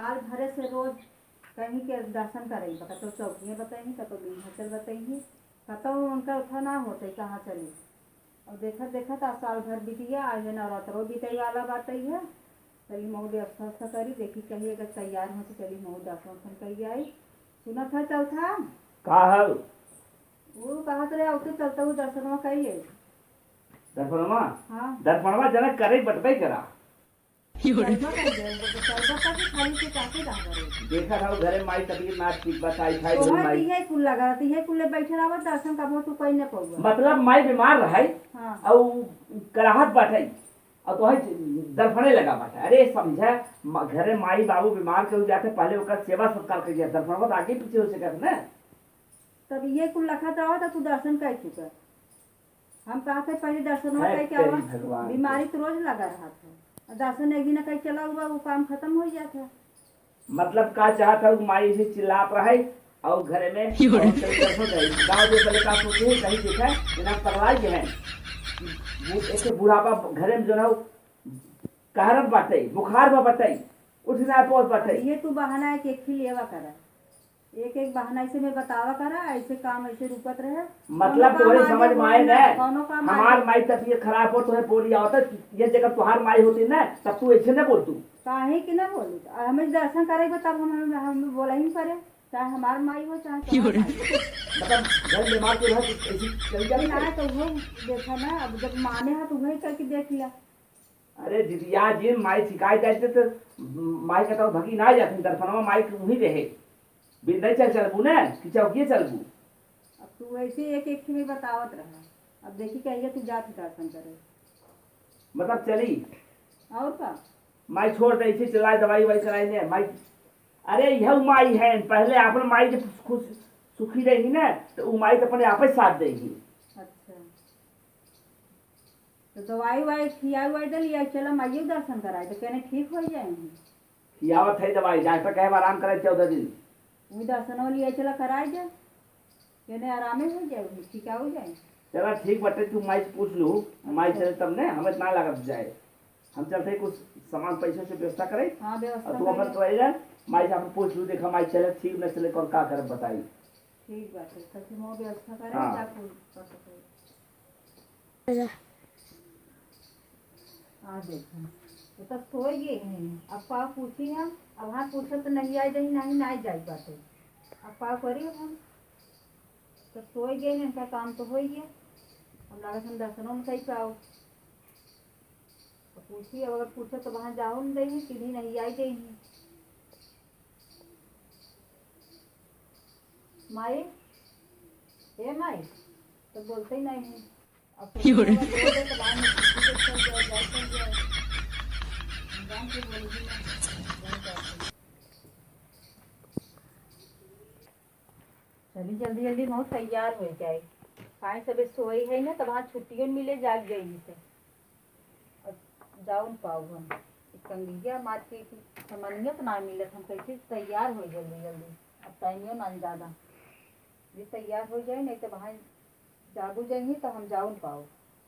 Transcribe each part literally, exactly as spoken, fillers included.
साल भरे से रोज कहीं के दर्शन करई बा, कतौ चौकिया बतइही, कतौ विंध्याचल बतइही, कतौ उनका उठा ना होतै, कहाँ चली। और देखत देखत आज साल भर बीतिया, आज है नवरात्रो बीतै वाला बाटै है। चली मऊ व्यवस्था उवस्था करी, देखी कहीं अगर तैयार हो तो चली मऊ दर्शन उर्शन करी आई। सुनत है चलथा? का हल? वो कहत रहे, "अब तो चलता हूँ दर्शनवा करी आई।" दर्पणवा? हाँ। दर्पणवा जनक करे बटबे करा। चलबा कर दे, चलबा कर दे, खाली से काके रह करे। देखा था घरे माई तबीयत ना ठीक बा, टाइफाइड तोहर माई। इहे कुल लगा, इहे कुल ले बैठे रहबा, दर्शन कबो तू कहीं न पउबा। मतलब माई बीमार रहे, हाँ। अउ कराहत बाटे, अउ तोहे दर्पणे लगा बाटे। अरे समझा, म-, घरे माई बाबू बीमार केहू जाते, पहले ओकर सेवा सत्कार करिए, दर्पणवा तो आगे पीछे हो सकत ना। तब इहे कुल लखत रहा तो तू दर्शन कर चुका। हम कहत है, "पहले दर्शनवा है कइके आवा।" तेरी भगवान। बीमारी तो रोज लगा रहत है। और दर्शन एक दिन कहीं चला हुआ, वो काम खत्म हो जात है। मतलब का चाहत है, वो माई ऐसे चिल्लात रहे और घरे में क्यों रे? और चल दर्शन करे। गाँव के पहले का सोचे है, कहीं देखा है, इन्हें पगला गए हैं। वो एक बुढ़ापा घरे में जो है, वो कहरत बाटे, बुखार बा बाटे, उठ ना पावत बाटे। अब ये तू बहाना है कि एक ही लेवा करा। एक एक बहाना ऐसे में बतावा करा, ऐसे काम ऐसे रुकत रहे। मतलब कौनो काम तोहरे आगे समझ में बोले आए ना, ना, कौनो काम हमार आगे। माई तबीयत खराब हो, तोहे बोली आवत है, ये जगह तोहार माई होती ना, तब तू ऐसे ना बोलतू। काहे कि ना बोली? आ, हमें दर्शन करे बा, तब हम, हम, हम बोला ही करे, चाहे हमार माई हो, चाहे क्यों तोहार रे? माई हो। मतलब, घर बीमार के रहे, तो ऐसी चल जाती ना, है। तो वो देखा ना, अब जब माने हा, तो वही करके देख लिया। अरे जितिया जिन माई सिखाई जाते तो माई का तो भगी ना जाती, दर्पणवा माई के वहीं रहे। बिंदई चल चलबू ना कि चौकिए चलबू? अब तू ऐसे एक एक में बतावत रहा, अब देखी कहिए तू जात दर्शन करे। मतलब चली? और का? माई छोड़ दे, इसे चलाए दवाई वाई कराई ने माई। अरे यह माई है, पहले आपन माई जब खुश सुखी रही ना तो उ माई तो अपने आप ही साथ देगी। अच्छा। तो दवाई वाई खियाई वाई दे लिया, चला माइयो दर्शन कराए, तो कहने ठीक हो जाए। खियावत है दवाई, डॉक्टर कहे आराम करे चौदह दिन। वही दर्शन वाली है, चला कराए दे, कहने आरामे हो जाए, वही ठीक हो जाए। चला ठीक बटे, तू माई से पूछ लू, माई अच्छा। चले तब ने, हमें ना लागत जाए। हम चलते कुछ सामान पैसे से व्यवस्था करे। हाँ, व्यवस्था और तू अपन करे। तो आइला, माई से अपन पूछ लू, देखा माई चले ठीक न चले, कौन का करे बताई। ठीक बात है, सच में व्यवस्था करे, हाँ। जा कुल कर सके। आ देखो, ये तो सोई गए हैं। अब पाव पूछी हम, अब हाँ पूछो तो नहीं आई जाई, नहीं, नहीं जाई बाटे। अब पाव करी हम, तो सोई गए हैं, इनका काम तो हो ही गया। अब लागत हम दर्शनों में कही पाओ। तो पूछी, अब अगर पूछो तो वहाँ जाओ न देही, सीधी नहीं आई देही। माई, ए माई, तो बोलते ही नहीं है। अब क्यों रे? बोल दे तो बाद में किसी को चल जाए, जाए चल जाए। जान के बोल दी ना, जान के। चली जल्दी जल्दी बहुत तैयार हो जाए। काहे सबे सोई है ना, तब वहाँ छुट्टियों मिले जाग जाई से। अब जाओ न पाओ हम। एक कंगिया मार के एक समनिया तो ना मिलत, हम कैसे तैयार हो जल्दी जल्दी। अब टाइमियो ना ज्यादा, ये तैयार हो जाए, नहीं तो वहाँ जागू जाइए तो हम जाओ न पाओ।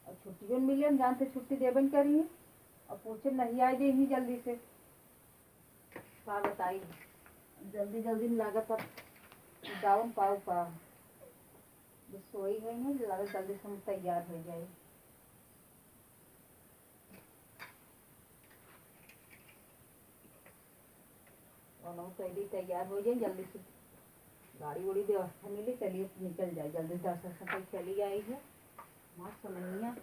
अब छुट्टियों मिले, हम जानते छुट्टी देबन करी। अब पूछे नहीं आए दे ही जल्दी से। का बताई, जल्दी जल्दी में लागत अब जाओ न पाओ का। बस वही है ना, लागत जल्दी से हम तैयार हो जाए। और हम तो यदि तैयार हो जाए जल्दी से, गाड़ी उड़ी व्यवस्था मिली, चलिए निकल जाए जल्दी, दस दस तक चली आई है। माँ समनिया,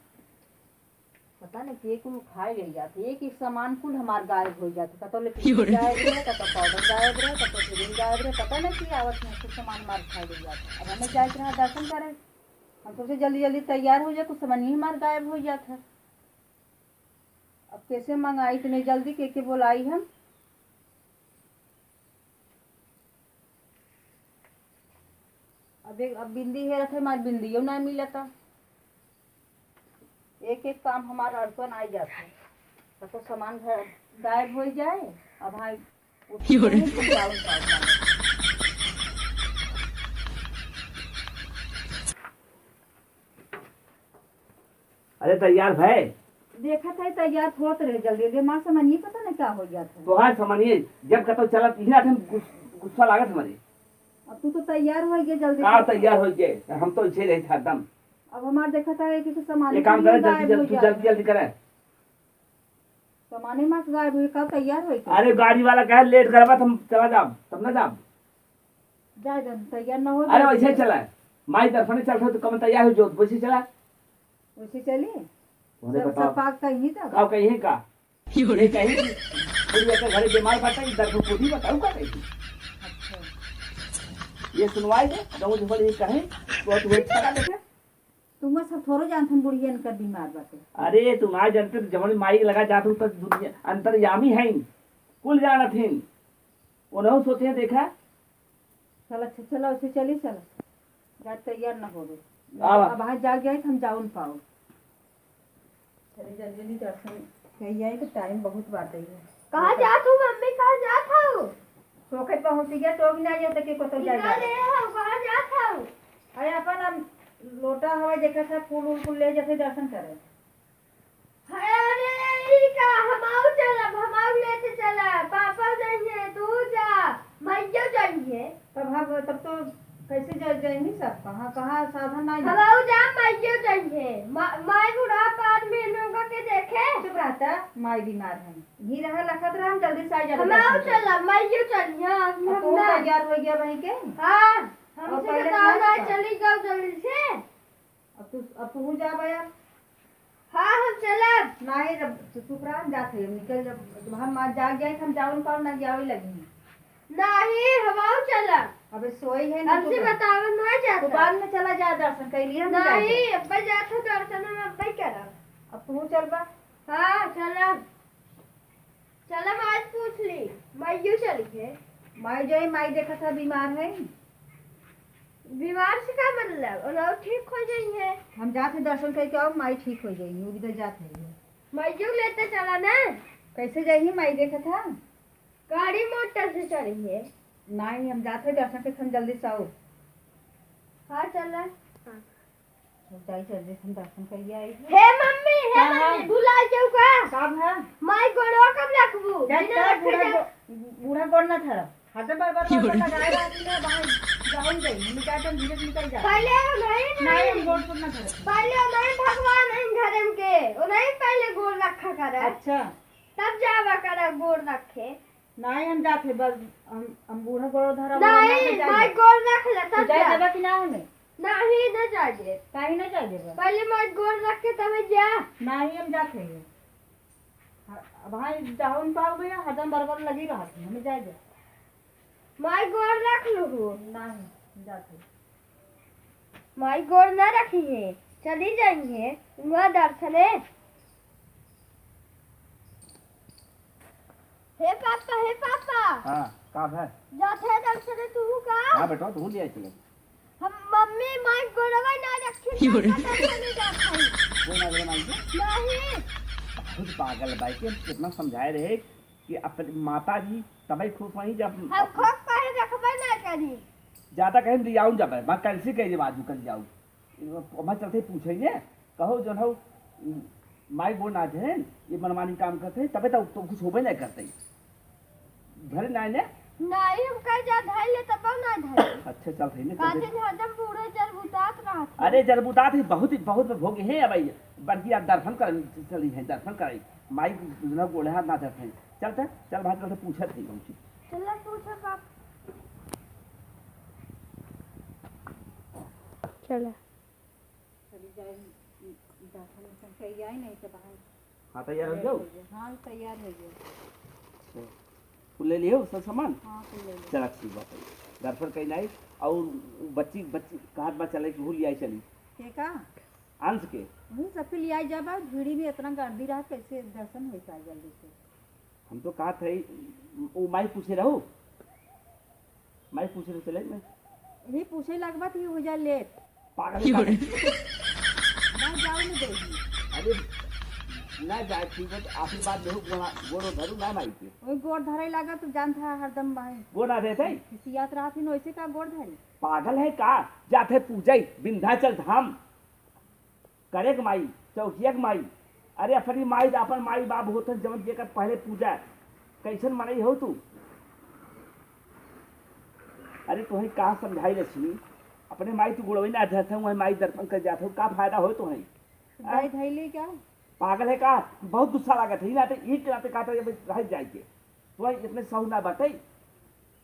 पता नहीं के कुल खाए ले जाते, एक एक सामान कुल हमार गायब हो जाते, कतो लिपस्टिक गायब रहे, कतो पाउडर गायब रहे, कतो क्रीम गायब रहे, पता नहीं के आवत नहीं, कुछ सामान हमार खाए ले जाते। अब हमें जाए के रहा दर्शन करे, हम सोचे जल्दी जल्दी तैयार हो जाए, कुछ सामान ही हमार गायब हो जात है। अब कैसे मंगाई इतने जल्दी, के के बोलाई हम? अब एक, अब बिंदी हेरत है, हमार बिंदियो ना मिलता। एक एक काम हमार अड़पन आ जाता है, तो सामान घर गायब हो जाए। अब भाई उठ के क्यों रे? नहीं जाऊँ पाऊँ। अरे तैयार भय, देखत है तैयार होत रहे जल्दी जल्दी, हमार सामान ये पता नहीं का हो जात है। तोहार सामान ये, जब कतौ चलत इहे आठे में गुस-, गुस्सा लागत हमरे। अब तू तो तैयार हो गया जल्दी का से। तैयार हो गए, हम तो ऐसे रहे थे हरदम। अब हमार देखत है कि सामान एक काम करे, जल्दी गायब जल्दी, हो तू जात जल्दी है। जल्दी करे। सामाने मास गायब हुई, कब तैयार होई के? अरे गाड़ी वाला कहे लेट करबा, त हम चला जाब, तब ना जाब। जाए दे, तैयार ना हो अरे जाए। वैसे चला, माई दर्शने चलत हो तो कम तैयार हो जो, वैसे चला। वैसे चली? उन्हें सब, बताओ। सब पाक कहीं तब। का कहीं का? ये कहीं कि बुढ़िया के घरे बीमार बाटे, ई दर्शन को भी बताऊ का कहीं? अच्छा। ये सुनवाई दे, गाँव जो बोले ये कहीं, तो तू एक चला देखे। तुम सब थोड़ो जानत हन बुढ़िया इनकर बीमार बाटे। अरे, तू ना जानते तो जवन माई के लगा जात हूँ तो दुनिया अंतर्यामी है, कुल जानत हिन, उन्हों सोचे देखा। चल, अच्छा, चला, उसे चली, चला। जा तैयार ना होवे। आवा। अब आज जाग जाए तो हम जाउन पाओ। चली जल्दी जल्दी दर्शन कही जाए तो टाइम बहुत बाटे है। कहाँ जात हूँ मम्मी, कहाँ जात हूँ? सोखे पहुँच गया तो भी ना जाते कि को तो इधर जाएगा। ले आओ, कहाँ जात हूँ? अरे अपन हम लोटा हवा देखा था, फूल उल फूल ले जाते दर्शन करे। अरे ई का, हमाऊ चलब, हमाऊ लेते चला, पापा जाइए, तू जा, माइयो जाइए। तब हम, तब तो कैसे जा, जाएंगे सब? कहाँ, कहाँ साधन नहीं है। हमाऊ जा, माइयो जाइए, मा-, माई बुढ़ापा आदमी लोगों के देखे। चुप रहता, माई बीमार है, यही रहा लखत रहा, हम जल्दी से आ जाते हमाऊ दर्शन करके। चलब, माइयो चलिए, हम अब हम तू ना। तैयार हो गया वहीं के? हाँ, और हमसे पहले बताओ ना ना, चली जाओ जल्दी से। अब तू, अब तू जा बया। हाँ, हम चलब। नाही, जब तू चुप रह, हम जात है, हम निकल जब, जब हम आज जाग जाए, हम जावन पाओ ना जावे लगी। नाही, हम आऊ चलब। अबे सोई है ना हमसे तू। बतावन ना जाता। तू बाद में चला जा, दर्शन कर लिए हम नाही, जाए। अब्बे जात हो दर्शन, हम अब्बे करब। अब तू चल बा। हाँ, चलब। चला, माई पूछ ली, माइयो चली है। माई जाई, माई देखा था बीमार है। बीमार से का मतलब? और ठीक हो जाई है। हम जात है दर्शन करके आओ, माई ठीक हो जाई, वो इधर जात है। माइयो लेते चला ना। कैसे जाई माई देखा था? गाड़ी मोटर से चली है। नहीं, हम जात है दर्शन करके, हम जल्दी से आओ। हाँ, चला। हाँ। जाई जल्दी हम दर्शन करिए आई। हे मम्मी, हे हाँ, मम्मी, हाँ। भुला जाऊ का? का भा? माई गोड़वा कब रखबू? जा, बिना जा, रखे बूढ़ा जा। गो-, बूढ़ा गोड़ ना धरब। हरदम बार बार बार बार लगाए रहती ना, बाहर जाऊं गई। मम्मी कहते हम धीरे से निकल जा। पहले नहीं, नहीं, नहीं। हम गोड़ पर ना धरब। पहले नहीं भगवान है घर में के, वो नहीं पहले गोड़ रखा करे। अच्छा। तब जावा करे गोड़ रखे। नाही, हम जात है, बस हम, हम बूढ़ा गोड़ धरा, बूढ़ा नाही, नहीं जाए माई देब। गोड़ रख ले, तू तब जाए जा। देबा कि ना हमें? नाही, न जाए दे। काहे ना जाए देबा? पहले माई गोड़ रख के तबे जा। नाही, हम जात है। हाँ, अब हाँ, जाओ न पाओ भैया, हरदम बरबर लगी रहत है, हमें जाए दे। माई गोड़ रख लू हो। नाही, हम जात है। माई गोड़ ना रखी है, चली जाई है, उहाँ दर्शने। हे पापा, हे पापा। हाँ, का है? जात है दर्शने तू का? हाँ बेटा, तू ले आई चले। हम मम्मी माई गोड़वा ना रखी, यो रे। पापा दर्शने जात है। वो ना बोले माई को? नहीं। बहुत पागल बाई के, कितना समझाए रहे कि अपनी माता जी तबे खुश वहीं जब हम खुश कहे रखबे ना करी। ज्यादा कहीं ले आऊं जब, मैं कैंसिल कह दे बाजू कर जाऊं। ओमा चलते पूछे ने, कहो जौन हौ, माई गोड़ ना धरेन, ये मनमानी काम करते, तबे तो, तो कुछ होबे नहीं करते। धरे ना ने? नहीं, हम कह जा धर ले, तब ना धरे। अच्छा, चल, धरे ने, चल, काहे धरे। हरदम बूढ़े जरबुतात रहत है। अरे, जरबुतात ही बहुत, बहुत भोग है भाई। बड़की आज दर्शन कर चली है, दर्शन कराई। माई ना गोड़े हाथ ना धरते हैं। चल त, चल भाई, चल त पूछत है हम। चल, पूछो बाप। चला। चली जाए, दर्शन उर्शन कई आई नहीं तो बाहर। हाँ, तैयार हो जाओ। हाँ, तैयार हो गया। अच्छा। तू ले लियो सब सामान? हाँ, तू ले ले। चला, ठीक बात है। दर्शन कई नहीं, और बच्ची, बच्ची कहाँ बा चले कि भूल आई चली? के का? अंश के? वही सब के ले आई जाबा, भीड़ी में इतना गर्दी रहा, कैसे दर्शन होई पाए जल्दी से? हम तो कहा थे, वो माई पूछे रहो। माई पूछे रहो, चले मैं। यही पूछे लगबा तो ये हो जाए लेट। पागल क्यों है रे? ना जाओ ना देगी। अरे, ना जाए, ठीक है, तो आखिरी बात देखो, गोड़ा, गोड़ो धरू ना माई के। वही गोड़ धरे लगा तो जान था हरदम भाई। गोड़ ना देते? खिसियात रहा थी ना, वैसे का गोड़ धरी? पागल है का? जाते पूजे विंध्याचल धाम। करे के माई, चौकिया के माई, अरे अपनी माई, अपन माई बाप होत हैं, जवन जेकर पहले पूजा, कैसन मनई हो तू? अरे तोहई का समझाई लक्ष्मी, अपने माई तू गोड़वई ना धरत है, वही माई दर्पन कर जात हो, का फायदा हो तोहई? गाय धैली का? पागल है का? बहुत गुस्सा लागत है, नाते एक नाते कहता है, "भाई, रह जाए के।" तो इतने सहू ना बाटे।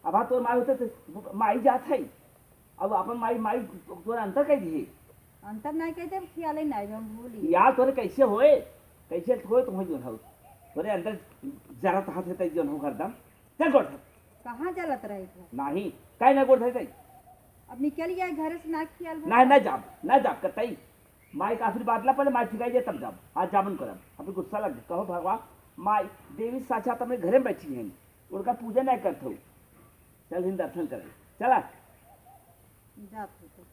अब हाँ तोर माई होते तो माई जात है, अब अपन माई, माई तोरा अंतर कह दिए। अंतर नहीं कहते, अब खियाले नहीं, हम भूली। यार तोरे कैसे होए, कैसे होए तुम जोन हो, तोरे अंदर जरत हाथ है तै जोन हो हरदम। चल गोड़ धर। कहाँ जलत रही थे? नहीं, काहे ना गोड़ धर तै? अब निकल गया घर से, ना खियाल बा। नहीं, ना जाब, ना जाब कतई। माई का आशीर्वाद ला पहले, माई ठिकाई जाए तब जाब। आज जाबन करब, अभी गुस्सा लग गया। कहो भगवान, माई देवी साक्षात अपने घरे में बैठी हैं, उनका पूजा नहीं करत हो। चल हिन दर्शन करे, चला। जात हो तो।